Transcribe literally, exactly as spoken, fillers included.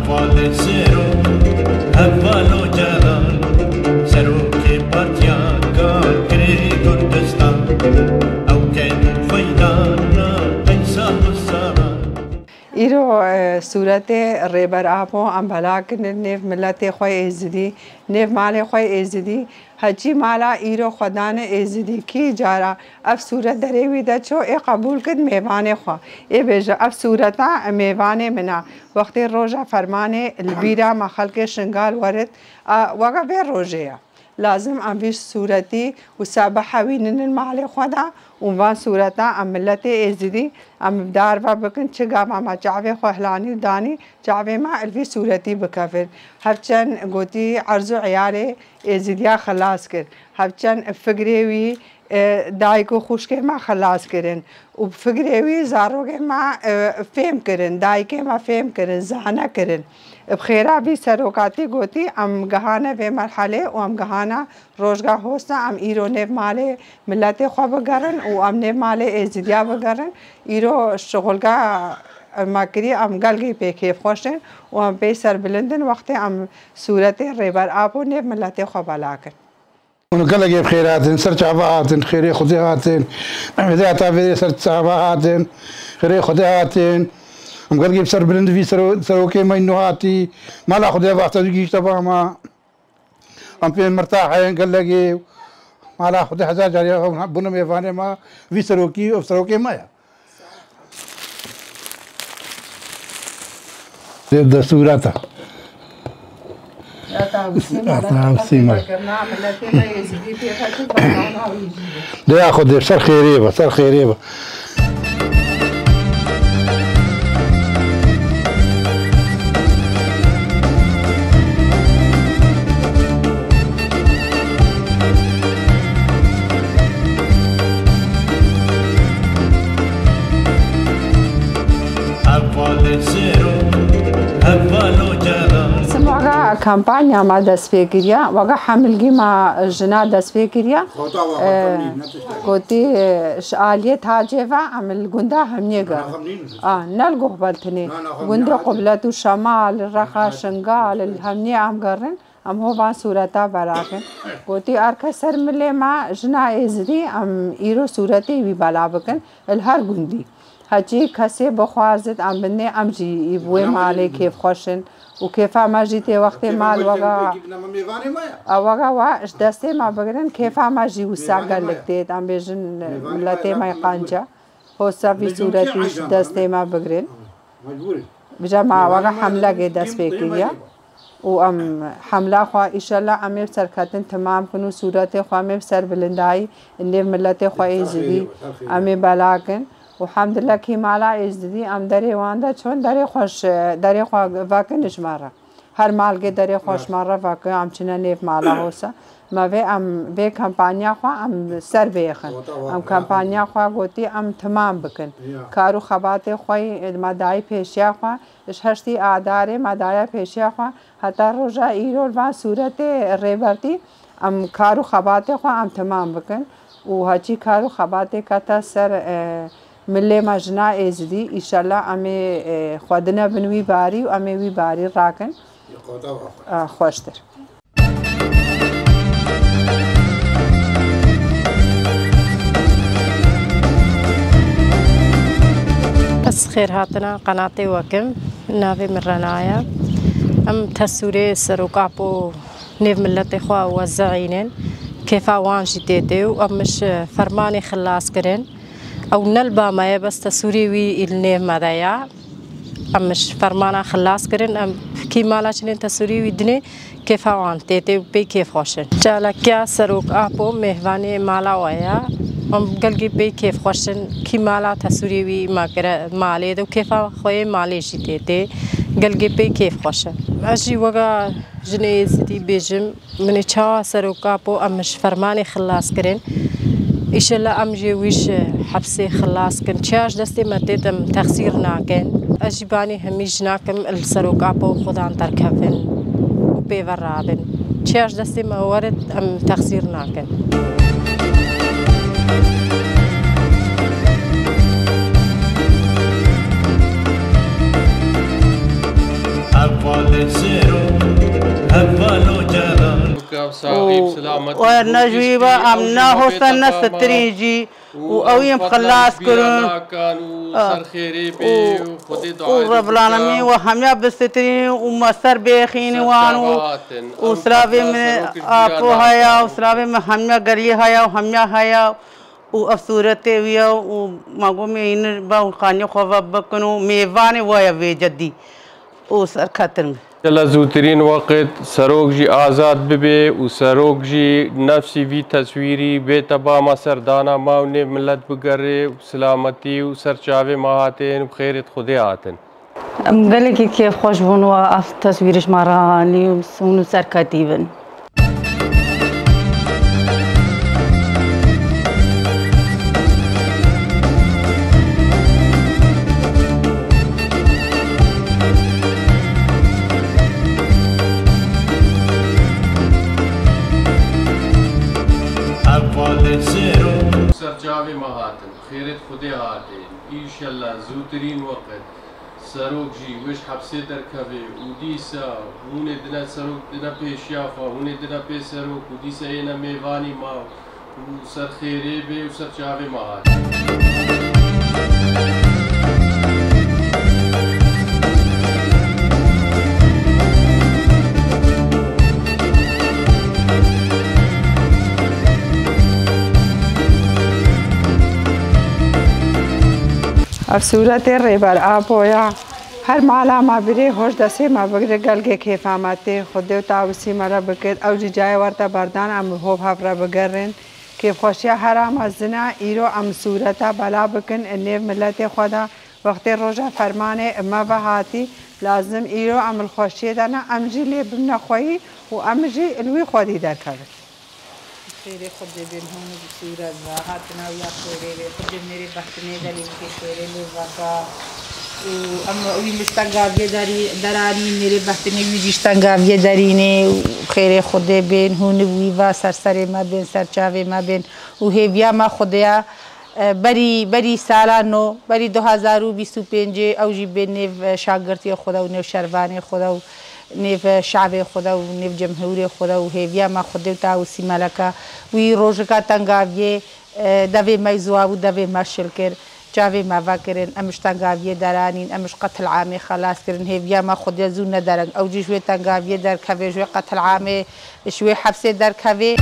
Hevalê Sero, Heval Ocalan, Serokê Partiya Karkerê Kurdistan, ew ked û feydana qeysa û salan. Îro, e, sûretê Rêber Apo em bela kirin nêv miletê xwe Êzidî, nêv malê xwe Êzidî. Heçî mala îro xwe dane Êzidî, kî cara ev sûret derê wî de ço, ê qebûl kit mêvanê xwe. Ê bêje, ev sûreta mêvanê min a. Wextê roja fermanê li bîra me xelkê Şingal werit, a, weke vê rojê ye. Lazim em vî sûretî wisa bihewînin malê xwe de û van sûreta em miletê Êzidî em bi dar ve bikin, çi gava me çavê xwe hilanî û danî, çavê me li vî sûretî bikevin. Hevçend gotî erz û eyalê Êzidiya xilas kir. Hevçend fikrê wî, e, dayik û xwişkê me xilas kirin. Û fikrê wî zarokê me, e, fêm kirin, dayikê me fêm kirin, zane kirin. Bi xêra vî serokatî gotî, em gihane vê merhelê û em gihane rojga hosta, em îro nêv malê miletê xwe bigerin û em nêv malê Êzidiya bigerin. Îro şixulga me kirî, em gelkî pê kêfxweş in û em pê serbilind in wextê em sûretê Rêber Apo nêv miletê xwe bela kin. Hûn gelekê bi xêr hatin, ser çava hatin, xêrê Xwedê hatin. Em êdî heta vêrê ser çava hatin, xêrê Xwedê hatin. Em gelekê bi ser bilind vî sero-, serokê me nû hatî. Mala Xwedê vexta zû gihîşte ba me. Em pê mirtahên gelekê. Mala Xwedê hezar carî bûne mêvanê me. Vî serokî, ev serokê me ye. Destûrata. Ata Husî me. Ata Husî me. Dêya Xwedê, ser xêrê be, ser xêrê be. Hevalê Sero, Heval Ocalan. Sim wega kampanya me dest pê kiriye, wega hemilgî me jina dest pê kiriye. Xweta wa Ee, xweta nî, ne tiştek. Gotî, e, ji aliyê tacê ve em li gunda hemniyê gerin. Xweta nî. A, ne li goh beltinê. Na, na, xweta nî. Gundê Qublet û Şemal, Reqa, Şingal, li hemniyê em gerin. Em ho van sûreta belakin. Gotî, erke ser milê me jina Êzidî, em îro sûretê wî bela bikin. Li her gundî. Heçî kesê bixwazit, em binê, em jî wê malê kêfxweş in. Û kêfa me jî tê wextê mal wega, a, wega we ji destê me bigirin, kêfa me jî wisa gelek têt. Em bêjin, miletê me qanca. Hosa vî sûretî ji destê me bigirin. Bija me wega hemlekê dest pê kiriye. Û em hemla xwe, îşellah, em ê bi serketin timam kin û sûretê xwe em ê bi serbilindayî nêv miletê xwe Êzidî em ê bela kin. Û hemdillah kî mala Êzidî em derê wan de çon derê xweş, derê xwe vekin ji me re. Her malgê derê xwe ji me re veke, em çine nêv mala hosa. Me vê em, vê kampanya xwe em ser bêxin. Em kampanya xwe gotî em timam bikin. Kar û xebatê xwe yî me dayî pêşiya xwe. Ji heştî Adarê me daye pêşiya xwe heta roja îro li van sûretê Rêbertî em kar û xebatê xwe em timam bikin û heçî kar û xebatê kete ser, e, milê me jina Êzidî, îşellah em ê, e, xwedine bin wî barî û em ê wî barî rakin, e, xweştir. Ez xêr hatina qenatê we kim. Navê min Rena ye. Em tesûrê Serok Apo nêv miletê xwe wezîînin. Kêfa wan jî tê tê û em ji fermanê xilas kirin. Ew ne li ba me ye, bes tesûrê wî li nêv me de ye. Em ji fermana xilas kirin, em kî mala çinên tesûrê wî dinê, kêfa wan tê tê û pê kêfxweş in. Çalakiya Serok Apo mêvanê mala we ye. Em gelgê pê kêfxweş in, kî mala tesûrê wî me kire malê de û kêfa xwe yê malê jî tê tê. Gelgê pê kêfxweş in. Ez jî wega jinê Êzidî bêjim, Min ê çawa Serok Apo em ji fermanê xilas kirin. Îşellah em jê wî ji hepsê xilas kin. Çiya ji destê me têt em texsîr nakin. Ez jî banî hemî jina kim li Serok Apo xudan derkevin û pê ve rabin. Çiya ji destê me werit em texsîr nakin. Heval û wer ne ji wî ve em ne hosta ne sitirîn jî û ew yê em xilas kirin. Û Rebelamîn we hemiya bisitirîn û me ser bêxînî wan û û silavê min apo haya û silavê min hemiya geliyê haya û hemiya haya. Û ev sûretê wî ye û ma got, mêyînir be û xaniyê xwe ve bikin û mêvanê we ye vê cedî û serketin. Li zûtirîn weqt serok jî azad bibe û serok jî nefsî vî teswîrî bête ba me serdana me û nê milet bigere û silametî û ser çavê me hatên û bi xêrê Xwedê hatin. Em gelekî kêfxweş bûn we ev teswîrê ji me re anî û hûn û serketî bin. Ser çavê me hatin, xêrêt Xwedê hatê. Înşellah zûtirîn weqt. Serok jî wê ji hepsê derkeve û dîsa hûnê dine serok, dine pêşiya xwe, hûnê dine pê serok û dîsa êne mêvanî ma û ser xêrê bê û ser çavê ma hat. Ev sûretê Rêber Apo ya. Her mala me birê hoş destê me bigire, gelgê kêfa me tê. Xwedê û tawusî me re bikit. Ew jî cayê werte berdan em hov hev re bigerin. Kêfxweşiya hera mezin e, îro em sûreta bela bikin, nêv miletê xwe de. Wextê roja fermanê me ve hatî, lazim îro em li xweşiyê de ne, em jî lê bimne xweyî û em jî li wî xwedî derkevin. Xêrê Xwedê bên hûn û bi sûret ve hatina wî ya xêrê lê Xwedê mêrê bextinê de lê bike xêrê lê veke. Û em wî miştengaviyê derî, deranî mêrê bextinê wî jî miştengaviyê derînê û xêrê Xwedê bên hûn û wî ve ser serê me bên, ser çavê me bên û hêviya me Xwedê ya. E, berî, berî sala nû, berî du hazar û bîst û pêncê ew jî bê nêv, e, şagirtiyê xwe de û nêv şervanê xwe de û nêv, e, şavê xwe de û nêv cemhûrê xwe de û hêviya me Xwedê û tawusî meleke wî rojika tengaviyê, e, devê me ziwa bû, devê me şil kir, çavê me vekirin, em ji tengaviyê deranîn, em ji qetil amê xelas kirin, hêviya me Xwedê zû nedereng. Ew jî ji wê tengaviyê derkeve, ji wê qetil amê Ji wê hepsê derkevê.